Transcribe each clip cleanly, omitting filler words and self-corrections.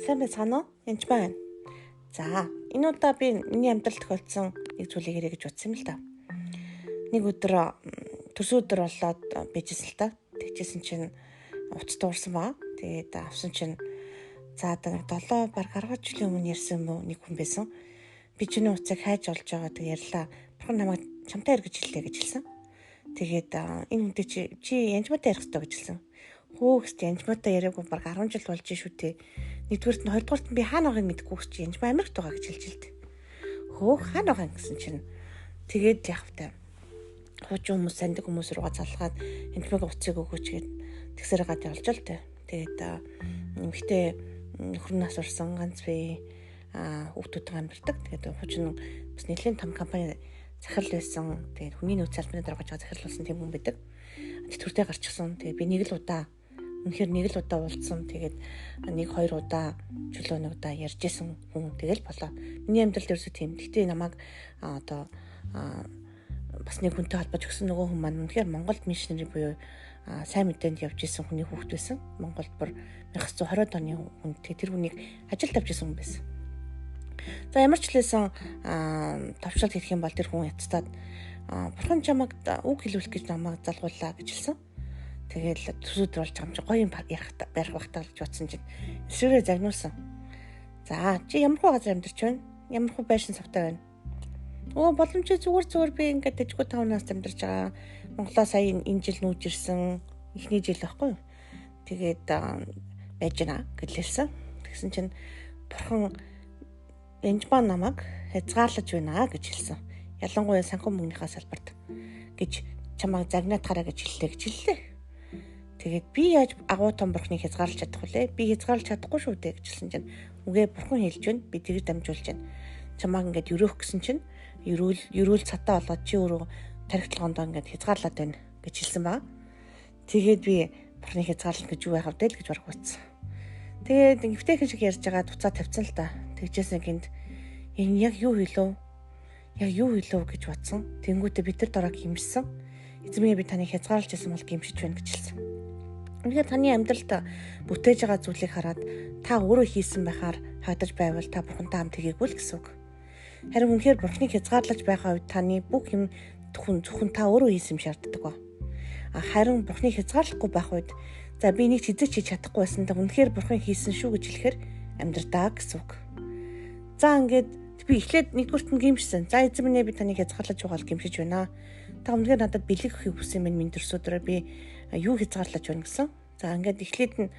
Сайн байцгаана уу? Энд байна. За, энэ удаа би миний амьдралд тохиолдсон нэг зүйлийг ярих гэж бодсон юм л да. Нэг өдөр төрсөн өдөр болоод байжсэн л та. Тэгжсэн чинь уц дуурсан ба. Тэгээд авсан чинь за одоо нэг 7 баг 10 жилийн өмнө ярьсан юм уу нэг хүн байсан. Би чиний уцыг хайж олж байгаа тэг ярьлаа. Бурхан намайг чамтай ярь гэж хэллээ гэж хэлсэн. Тэгээд энэ хүнтэй чи янжмаатай ярих хэрэгтэй гэж хэлсэн. Хөөхс янжмаатай яриаггүй баг 10 жил болж шүү дээ. Нэгдүгüрт нь хоёрдугаарт нь би хаана байгааг мэдэхгүй чи янжмаа Америкт байгаа гэж хэлж илт. Хөөх хаана байгаа гэсэн чинь тэгээд яах вэ? Хуучин хүмүүс сандаг хүмүүс руугаа залгаад янжмаагийн утсыг өгөөч гээд тэгсээр гад явуулж л тээ. Тэгээд эмэгтэй нөхөр нь асуурсан ганц бие хүүхдүүдтэй амьдардаг. Тэгээд хуучин бас нэлээд том компани захирал байсан. Тэгээд хүний нөөц салбарын дарга гэж захирал болсон тийм хүн байдаг. Тэтгэвртэй гарчихсан. Тэгээд би нэг л удаа үнэхээр нэг л удаа уулзсан. Тэгээд нэг хоёр удаа чөлөө нэг удаа ярьж исэн хүн тэгэл болоо. Миний амьдралд ерөөсөө тийм. Гэхдээ намайг одоо бас нэг хүнтэй холбож өгсөн нөгөө хүн маань үнэхээр Монголд мишнери буюу сайн мэдээнд явж исэн хүний хүүхэд байсан. Монголд бүр 1920 оны хүн. Тэгээд тэр хүнийг ажилд авч исэн хүн байсан. За ямар ч лээсэн товчлол хийх юм бол тэр хүн яцтаад бурхан чамайг үг хэлүүлэх гэж намайг залгууллаа гэж хэлсэн. Тэгэл төсөөд болж байгаа юм чи гоё юм ярих барих багтаа гэж бодсон чинь эсрэгээрээ загнуулсан. За чи ямар хуу газар амьдарч байна? Ямар хуу байшин савтай байна? Өө боломжтой зүгээр би ингээд дэжгүй таунаас амьдарч байгаа. Монголоо сая энэ жил нүүж ирсэн. Эхний жил байхгүй юу? Тэгээд байж гинэ гэж хэлсэн. Тэгсэн чинь бурхан Энжбаа намайг хязгаарлаж байна гэж хэлсэн. Ялангуяа санхүү мөнгөнийхөө салбарт гэж чамайг загнаатахаараа гэж хэллээ гэж хэллээ. Тэгээд би яаж агуу том бурхныг хязгаарлаж чадах вүлээ? Би хязгаарлаж чадахгүй шүү дээ гэж хэлсэн чинь үгээ бурхан хэлж байна. Би тэгж дамжуулж байна. Чамайг ингээд өрөөх гэсэн чинь өрөөл цатаа болоод чи өөрөө тархитлагондоо ингээд хязгаарлаад байна гэж хэлсэн ба. Тэгээд би бурхныг хязгаарлах гэж юу байх вэ л гэж бараг утсан. Тэгээд эвтэйхэн шиг ярьж байгаа туцаа тавьсан л та. Тэгжээсэн гинт энэ яг юу хэлв? Яг юу хэлв гэж бодсон. Тэнгүүтээ бид тэр дорог гимшсэн. Эзэмээ би таныг хязгаарлаж ирсэн бол гимшиж байна гэж хэлсэн. Үнэхээр таны амьдралд бүтээж байгаа зүйлийг хараад та өөрөө хийсэн байхаар хагдаж байвал та бурхантай хамт хийгээгүй л гэсэн үг. Харин үнэхээр бурхныг хязгаарлаж байгаа үед таны бүх юм зөвхөн та өөрөө хийсэн юм шаарддаг ба. Харин бурхныг хязгаарлахгүй байх үед за би нэг ч хэзээ ч хийж чадахгүй байсан та үнэхээр бурхан хийсэн шүү гэж хэлэхээр амьдрдаа гэсэн үг. За ингээд би эхлээд нэгдүгüрт нь гимшсэн. За эзэн минь би таныг хязгаарлаж байгаа бол гимшиж байна. Та үнэхээр надад бэлэг өгөхийг хүссэн юм минь төрсөдрөө би юу хязгаарлаж байна гэсэн. За ингээд эхлээд нь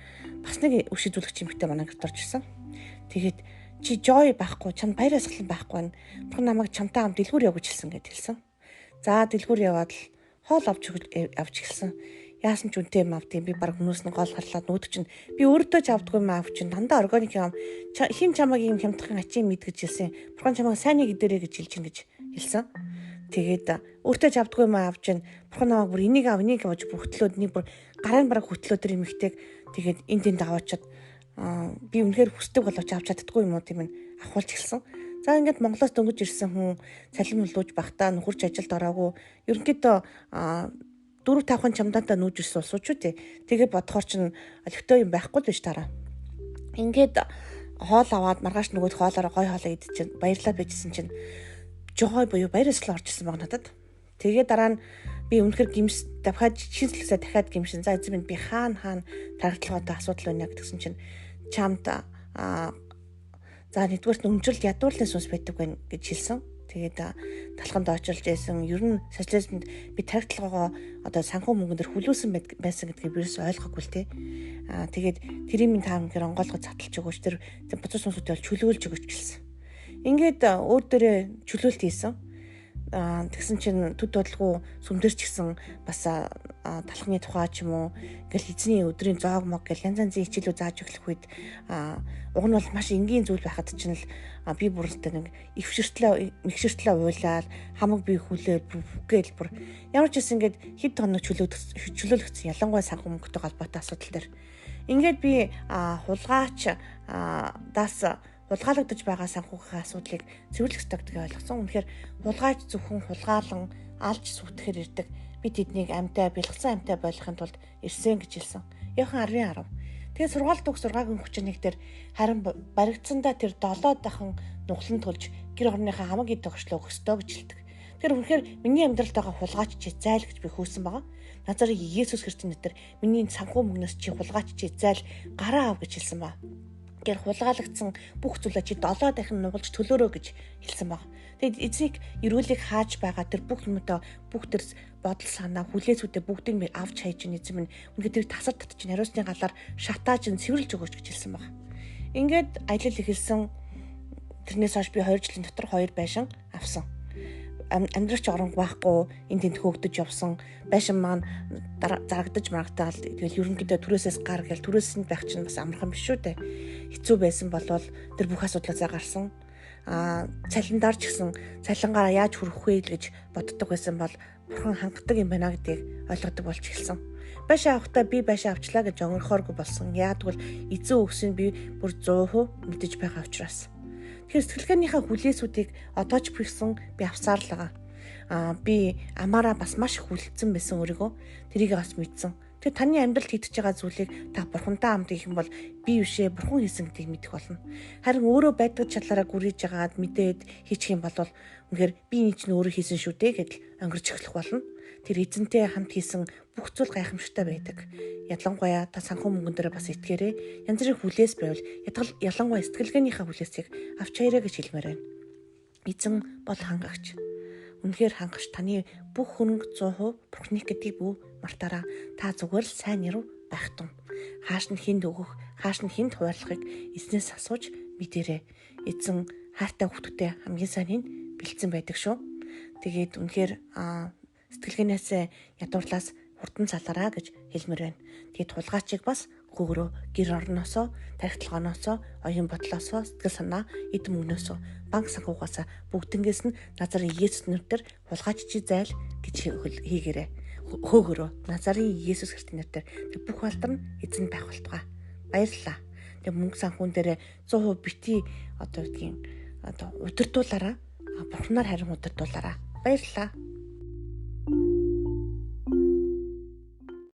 бас нэг өшөө зүлэгч юмхтэй манай гэрт орж ирсэн. Тэгээд чи joy байхгүй, чамд баяр баясгалан байхгүй байна. Бурхан намайг чамтай хамт дэлгүүр яв гэж хэлсэн гэд хэлсэн. За дэлгүүр яваад л хоол авч эхэлсэн. Яасан ч үнэтэй юм авдیں۔ Би баг хүмүүс нь гол харлаад нүүдг чинь би өөртөө ч авдаггүй юм аав чинь дандаа органик юм. Хин чамайг юм хямдхан ачин мэд гэж хэлсэн. Бурхан чамайг сайныг идэрэ гэж хэлж чинь гэж хэлсэн. Тэгээд өөртөө ч авдаггүй юм аав чинь бурхан намайг бүр энийг ав энийг авч бүр хөтлөөд нэг бүр гараа нь бараг хөтлөө тэр эмэгтэйг тэгээд энд тэнд аваачаад би үнэхээр хүсдэг боловч авч чаддаггүй юм уу тийм нь авахулж эхэлсэн. За ингээд Монголоос дөнгөж ирсэн хүн цалин хөлөөж бахтаа нөхөрч ажилд ороогүй ерөнхийдөө 4-5 чамдаантаа нүүж ирсэн улсууч үү те. Тэгээ бодохоор чинь олигтой юм байхгүй л биш тараа. Ингээд хоол аваад маргааш нөгөөд хоолоороо гой хоолоо идчихээн баярлалаа байжсэн чинь жогой буюу баяр ёслол орж ирсэн баг надад. Тэгээ дараа нь би үнэхээр гимс дахиад шинжлэхсээ дахиад гимшин. За эзэн минь би хаана тархитлагоотой асуудал байна гэдгсэн чинь чамд за нэгдүгüрт нь өмчрөл ядуурлын сүнс байдаг байна гэж хэлсэн. Тэгээд талханд очилж байсан. Ер нь социализмд би тархитлагоогоо одоо санхүү мөнгөн дээр хүлөөсөн байсан гэдгийг би ерөөсөй ойлгоогүй л те. Тэгээд тэрийг минь та үнэхээр онгойлгож задлж өгөөч. Тэр бузар сүнсүүдээ бол чөлөөлж өгөөч гэлсэн. Ингээд өөр дөрөө чөлөөлт хийсэн. Тэгсэн чинь төд бодлого сүмдэр ч гэсэн бас талхны тухай ч юм уу ингээл эзний өдрийн зоог мог гэл янз янзын хичээлүүд зааж өглөх үед уг нь бол маш энгийн зүйл байхад чинь л би бүрэлтэй нэг ихшэртлээ уйлаад хамаг би хүлээ бүгээл бүр ямар ч гэсэн ингээд хэд тоног чөлөөлөгдсөн ялангуяа санхүү мөнгөтэй холбоотой асуудал дээр ингээд би хулгайч даас хулгайлагдаж байгаа санхүүгийн асуудлыг цэвэрлэх ёстой гэдгийг ойлгосон. Үнэхээр хулгайч зөвхөн хулгаалan алж сүтгэхэр ирдэг. Би тэднийг амьтаа бэлгцэн амьтаа болгохын тулд ирсэн гэж хэлсэн. Иохан 10:10. Тэгээ сургаал дүүх 6-гийн 31 дээр харин баригдсандаа тэр 7 дахин нуглан тулж гэр орныхаа хамаг эд тогшлоо өгстөө гэж хэлдэг. Тэгэхээр үнэхээр миний амьдралд байгаа хулгайч чи зайл гэж би хөөсөн байгаа. Назарын Иесус Христосийн нэрээр миний санхүү мөнгнөөс чи хулгайч чи зайл гараа ав гэж хэлсэн ба. Тэгэхээр хулгайлагдсан бүх зүйлээ чи 7 дахин нугалж төлөөрөө гэж хэлсэн баг. Тэгээд эзнийг эрүүлийг хааж байгаа тэр бүх юмудаа, бүх тэр бодол санаа хүлээсүүдээ бүгдийг би авч хайж эзэн минь үнэхээр тэр тасар татж хариуцны галаар шатааж цэвэрлж өгөөч гэж хэлсэн баг. Ингээд аялал эхэлсэн. Тэрнээс хойш би 2 жилийн дотор 2 байшин авсан. Амьдрагч оронг байхгүй, энэ тэнд хөөгдөж явсан. Байшин маань зарагдаж марагдаал, тэгэл ерөнхийдөө түрээсээс гар гэл түрээсэнд байх чинь бас амархан биш шүү дээ. Хэцүү байсан болвол тэр бүх асуудлаасаа гарсан. Цалингаар ч гэсэн цалингаараа яаж хүрэх вэ гэж боддог байсан бол бурхан хангадаг юм байна гэдгийг ойлгодог болж эхэлсэн. Байшин авахдаа би байшин авчлаа гэж онгорхооргүй болсон. Яагад гэвэл эзэн өгсөн би бүр 100% мэдэж байгаа учраас. Тэгэхээр сэтгэлгээнийхээ хүлээсүүдийг одоо ч бийсэн би авсаар л байгаа. Би амаараа бас маш их хүлцсэн байсан өөрийгөө. Тэрийг бас мэдсэн. Тэгэхээр таны амьдралд хийдэж байгаа зүйлийг та бурхантай хамт хийх юм бол би бишээ бурхан хийсэн гэдгийг мэдэх болно. Харин өөрөө байдаг чадлаараа гүрийж байгаад мэдээд хийчих юм бол үнэхээр би энэ чинь өөрөө хийсэн шүү дээ гэдэл өнгөрч эхлэх болно. Тэр эзэнтэй хамт хийсэн бүх зүйл гайхамшигтай байдаг. Ялангуяа та санхүү мөнгөн дээр бас итгээрэй. Янз бүрийн хүлээс байвал ялангуяа сэтгэлгээнийхээ хүлээсийг авч хаяраа гэж хэлмээр байна. Эзэн бол хангагч. Үнэхээр хангагч, таны бүх хөрөнгө 100% бурхны гэдгийг бүү мартаараа. Та зүгээр л сайн нэрв байх тун. Хааш нь хүнд өгөх, хааш нь хүнд хуваарлахыг эзнээс асууж мэдэрэй. Эзэн хайртай хүүхдүүдээ хамгийн сайныг бэлдсэн байдаг шүү. Тэгээд үнэхээр сэтгэлгээнээсээ ядуурлаас хурдан салаараа гэж хэлмээр байна. Тэгээд тулгаачийг бас хөөрөө гэр орноосоо, тархитлагоноосоо, оюун бодлоосоо, сэтгэл санаа, эд мөнгнөөсөө, банк санхугаас бүгднгээс нь Назарын Иесус нэрээр хулгайч чи зайл гэж хийгээрэй. Хөөгөрөө Назарын Иесус Христосийн нэрээр тэг бүх алдар нь эзэнд байх болтугай. Баярлалаа. Тэг мөнгө санхүүн дээр 100% бити одоо гэдгийг одоо удирдуулаараа, бурхнаар харин удирдуулаараа. Баярлалаа.